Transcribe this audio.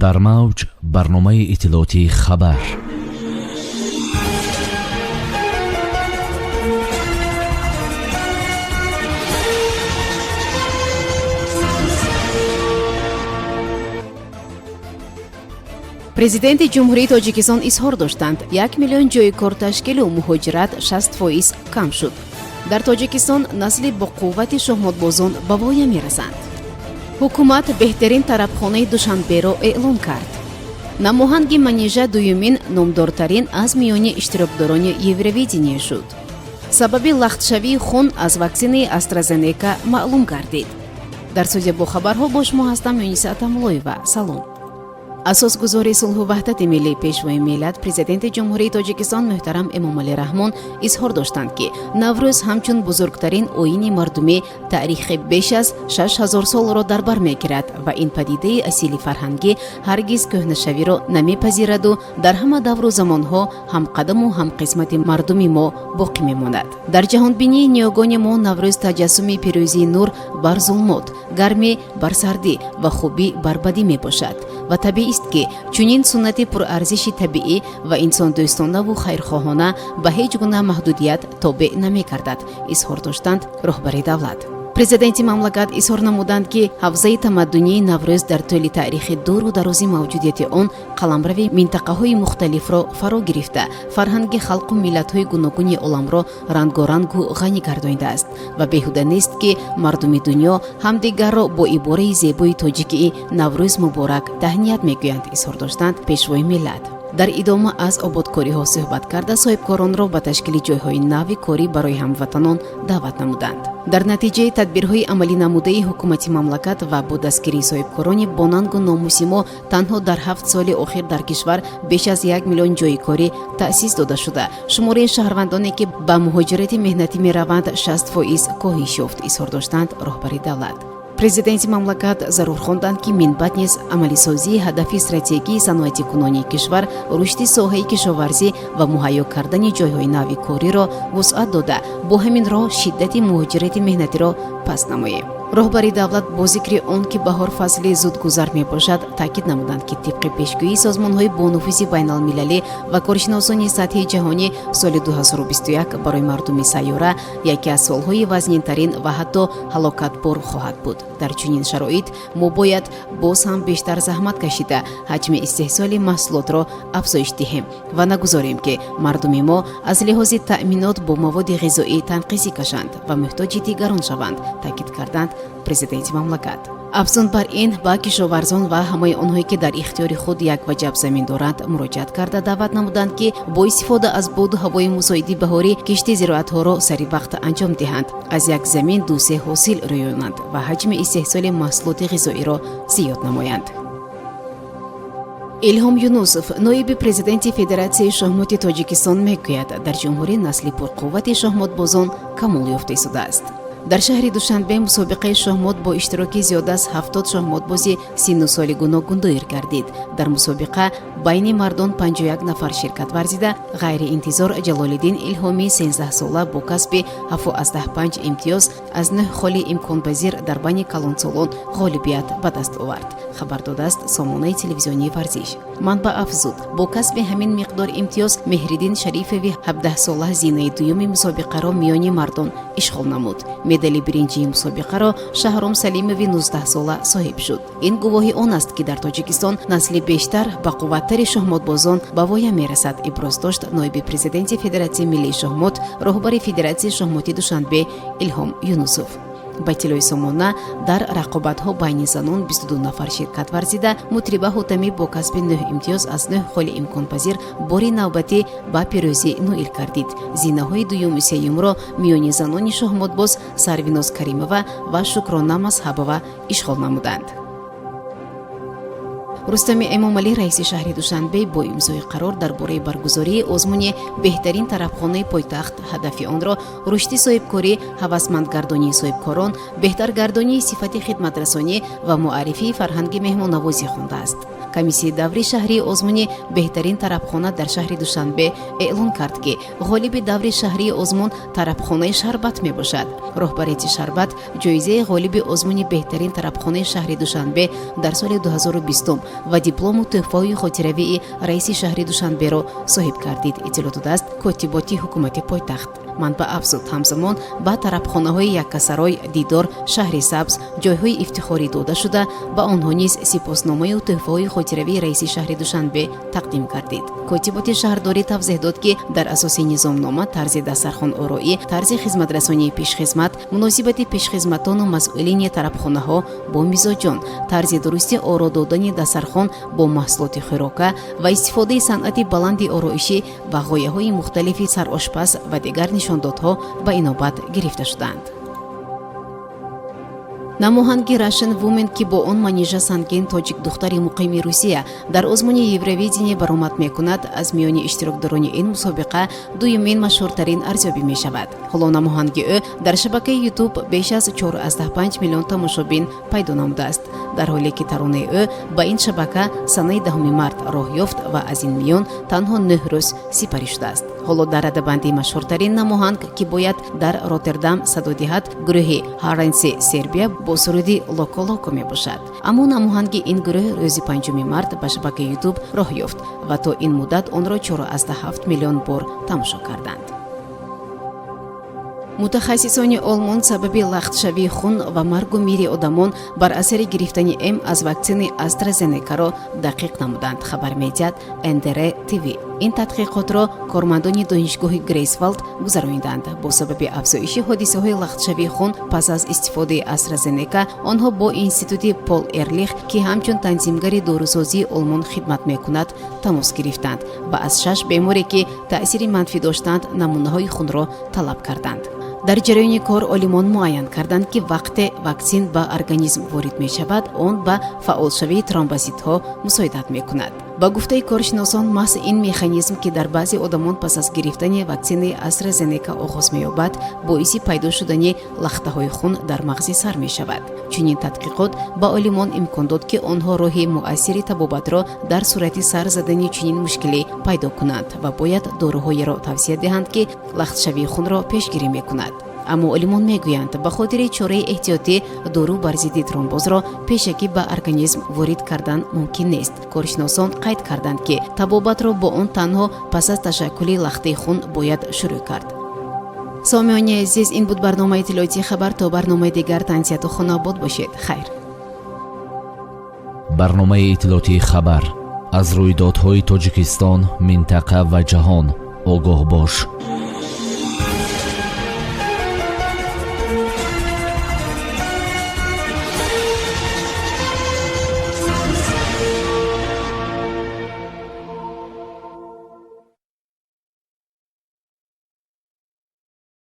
Дар мавҷ барномаи иттилоотии «Хабар». Президенти Ҷумҳурии Тоҷикистон изҳор доштанд, 1 миллион ҷойи кор ташкилу муҳоҷират 60% кам шуд. Дар Тоҷикистон насли боқуввати шоҳмотбозон ба воя мерасанд. Ҳукумат беҳтарин тарабхонаи Душанберо эълон кард. Намоҳанги Манижа дуюмин номдортарин аз миёни иштирокдорони Евровидение шуд. Сабаби лахтшавии хун аз ваксинаи Астразенека маълум гардид. Дар студия бо хабарҳо бо шумо ҳастам, Юниса Атамуллоева. Салом. Асосгузори сулҳу ваҳдати миллӣ, Пешвои миллат, Президенти Ҷумҳурии Тоҷикистон муҳтарам Эмомалӣ Раҳмон изҳор доштанд, ки Наврӯз ҳамчун бузургтарин оини мардумӣ таърихи беш аз 6000 солро дар бар мегирад ва ин падидаи асили фарҳангӣ ҳаргиз кӯҳнашавиро намепазираду дар ҳама давру замонҳо ҳамқадаму ҳамқисмати мардуми мо боқӣ мемонад. Дар ҷаҳонбинии ниёгони мо Наврӯз таҷассуми пирӯзии нур бар зулмот, гармӣ бар сардӣ ва хубӣ бар бадӣ мебошад ва табиист, ки чунин суннати пурарзиши табиӣ ва инсондӯстонаву хайрхоҳона ба ҳеҷ гуна маҳдудият тобеъ намекардад, изҳор доштанд роҳбари давлат. Президенти мамлакат изҳор намуданд, ки ҳавзаи тамаддунии Наврӯз дар тӯли таърихи дуру дарози мавҷудияти он қаламрави минтақаҳои мухталифро фаро гирифта, фарҳанги халқу миллатҳои гуногуни оламро рангорангу ғанӣ гардонидааст ва беҳуда нест, ки мардуми дунё ҳамдигарро бо ибораи зебои тоҷикии «Наврӯз муборак» таҳният мегӯянд, изҳор доштанд Пешвои миллат. Дар идома аз ободкориҳо суҳбат карда, соҳибкоронро ба ташкили ҷойҳои нави корӣ барои ҳамватанон даъват намуданд. Дар натиҷаи тадбирҳои амалӣ намудаи ҳукумати мамлакат ва бо дастгирии соҳибкорони бонангу номуси мо танҳо дар 7 соли охир дар кишвар беш аз 1 миллион ҷойи корӣ таъсис дода шуда, шумораи шаҳрвандоне, ки ба муҳоҷирати меҳнатӣ мераванд, 60% коҳиш ёфт, изҳор доштанд роҳбари давлат. Президенти мамлакат зарур хонданд, ки минбаъд низ амалисозии ҳадафи стратегии саноатикунонии кишвар, рушди соҳаи кишоварзӣ ва муҳайё кардани ҷойҳои нави кориро вусъат дода, бо ҳамин роҳ шиддати муҳоҷирати меҳнатиро паст намоем. Роҳбари давлат бо зикри он, ки баҳор фасли зудгузар мебошад, таъкид намуданд, ки тибқи пешгӯии созмонҳои бонуфузи байналмилалӣ ва коршиносони сатҳи ҷаҳонӣ, соли 2021 барои мардуми сайёра яке аз солҳои вазнинтарин ва ҳатто ҳалокатбор хоҳад буд. Дар чунин шароит мо бояд боз ҳам бештар заҳмат кашида, ҳаҷми истеҳсоли маҳсулотро афзоиш диҳем ва нагузорем, ки мардуми мо аз лиҳози таъминот бо маводи ғизоӣ танқисӣ кашанд ва муҳтоҷи дигарон шаванд, таъкид карданд президенти мамлакат. Афзун бар ин, ба кишоварзон ва ҳамаи онҳое, ки дар ихтиёри худ як ваҷаб замин доранд, муроҷиат карда, даъват намуданд, ки бо истифода аз боду ҳавои мусоиди баҳорӣ кишти зироатҳоро сари вақт анҷом диҳанд, аз як замин ду-се ҳосил рӯёнанд ва ҳаҷми истеҳсоли маҳсулоти ғизоиро зиёд намоянд. Илҳом Юнусов, ноиби президенти Федератсияи шоҳмоти Тоҷикистон, мегӯяд, дар ҷумҳурӣ насли пурқуввати шоҳмотбозон камол ёфта истодааст. Дар шаҳри Душанбе мусобиқаи шоҳмот бо иштироки зиёда аз 70 шоҳмотбози синну соли гуногун доир гардид. Дар мусобиқа байни мардон 51 нафар ширкат варзида, ғайриинтизор Ҷалолиддин Илҳомӣ, 13сола, бо касби 7,5 имтиёз аз 9 холи имконпазир дар байни калонсолон ғолибият ба даст овард, хабар додааст сомонаи телевизионии «Варзиш». Манбаъ афзуд, бо касби ҳамин миқдор имтиёз Меҳриддин Шарифови 17сола зинаи дуюми мусобиқаро миёни мардон ишғол намуд. Медали биринҷии мусобиқаро Шаҳром Салимови 19сола соҳиб шуд. Ин гувоҳи он аст, ки дар Тоҷикистон насли бештар ба қувваттари шоҳмотбозон ба воя мерасад, иброз дошт ноиби президенти Федератсияи миллии шоҳмот, роҳбари Федератсияи шоҳмоти Душанбе Илҳом Юнусов. Ба иттилои сомона, дар рақобатҳо байни занон 22 нафар ширкат варзида, Мутриба Ҳотамӣ бо касби 9 имтиёз аз 9 холи имконпазир бори навбатӣ ба пирӯзӣ ноил гардид. Зинаҳои дуюму сеюмро миёни занони шоҳмотбоз Сарвиноз Каримова ва Шукрона Мазҳабова ишғол намуданд. Рустами Эмомалӣ, раиси шаҳри Душанбе, бо имзои қарор дар бораи баргузории озмуни беҳтарин тарабхонаи пойтахт ҳадафи онро рушди соҳибкорӣ, ҳавасмандгардонии соҳибкорон, беҳтаргардонии сифати хидматрасонӣ ва муаррифии фарҳанги меҳмоннавозӣ хондааст. Комиссияи даври шаҳрии озмуни «Беҳтарин тарабхона дар шаҳри Душанбе» эълон кард, ки ғолиби даври шаҳрии озмун тарабхонаи «Шарбат» мебошад. Роҳбарияти «Шарбат» ҷоизаи ғолиби озмуни «Беҳтарин тарабхонаи шаҳри Душанбе» дар соли 2020 ва диплому тӯҳфаҳои хотиравии раиси шаҳри Душанберо соҳиб гардид, иттилоъ додааст котиботи ҳукумати пойтахт. Манбаъ афзуд, ҳамзамон ба тарабхонаҳои «Яккасарой», «Дидор», «Шаҳри сабз» ҷойҳои ифтихорӣ дода шуда, ба онҳо низ сипосномаю тӯҳфаҳои хотиравии раиси шаҳри Душанбе тақдим гардид. Котиботи шаҳрдорӣ тавзеҳ дод, ки дар асоси низомнома тарзи дастархонороӣ, тарзи хизматрасонии пешхизмат, муносибати пешхизматону масъулини тарабхонаҳо бо мизоҷон, тарзи дурусти оро додани дастархон бо маҳсулоти хӯрока ва истифодаи санъати баланди ороишӣ ва ғояҳои мухталифи сарошпаз ва дигар нишондодҳо ба инобат гирифта шуданд. Намоҳанги Russian Women, ки бо он Манижа Сангин, тоҷикдухтари муқими Русия, дар озмуни Евровидение баромад мекунад, аз миёни иштирокдорони ин мусобиқа дуюмин машҳуртарин арзёбӣ мешавад. Ҳоло намоҳанги ӯ дар шабакаи Ютуб беш аз 4,5 миллион тамошобин пайдо намудааст, дар ҳоле ки таронаи ӯ ба ин шабака санаи 10 март роҳ ёфт ва аз ин миён танҳо 9 рӯз сипарӣ шудааст. Ҳоло дар радабандии машҳуртарин намоҳанг, ки бояд дар Роттердам садо диҳад, гурӯҳи Ҳаренси Сербия бо суруди «Локо Локо» мебошад. Аммо намоҳанги ин гурӯҳ рӯзи 5 март ба шабакаи Ютуб роҳ ёфт ва то ин муддат онро 4,7 миллион бор тамошо карданд. Мутахассисони Олмон сабаби лахтшавии хун ва маргу мири одамон бар асари гирифтани эм аз ваксини Астразенекаро дақиқ намуданд, хабар медиҳад НДР ТВ. Ин тадқиқотро кормандони Донишгоҳи Грейсвалд гузарониданд. Бо сабаби афзоиши ҳодисаҳои лахтшавии хун пас аз истифодаи Астразенека, онҳо бо Институти Пол Эрлих, ки ҳамчун танзимгари дорусозии Олмон хидмат мекунад, тамос гирифтанд ва аз шаш беморе, ки таъсири манфӣ доштанд, намунаҳои хунро талаб карданд. Дар ҷараёни кор олимон муайян карданд, ки вақте ваксин ба организм ворид мешавад, он ба фаъолшавии тромбоситҳо мусоидат мекунад. Ба гуфтаи коршиносон, маҳз ин механизм, ки дар баъзе одамон пас аз гирифтани ваксинаи Астразенека оғоз меёбад, боиси пайдо шудани лахтаҳои хун дар мағзи сар мешавад. Чунин тадқиқот ба олимон имкон дод, ки онҳо роҳи муассири табобатро дар сурати сар задани чунин мушкилӣ пайдо кунанд ва бояд доруҳоеро тавсия диҳанд, ки лахтшавии хунро пешгирӣ мекунад. Аммо олимон мегӯянд, ба хотири чораи эҳтиётӣ дору бар зидди тромбозро пешакӣ ба организм ворид кардан мумкин нест. Коршиносон қайд карданд, ки табобатро бо он танҳо пас аз ташаккули лахтаи хун бояд шурӯъ кард. Сомиёни азиз, ин буд барномаи иттилоотии «Хабар». То барномаи дигар тансиҳату хонаобод бошед. Хайр. Барномаи иттилоотии «Хабар». Аз рӯйдодҳои Тоҷикистон, минтақа ва ҷаҳон огоҳ бош.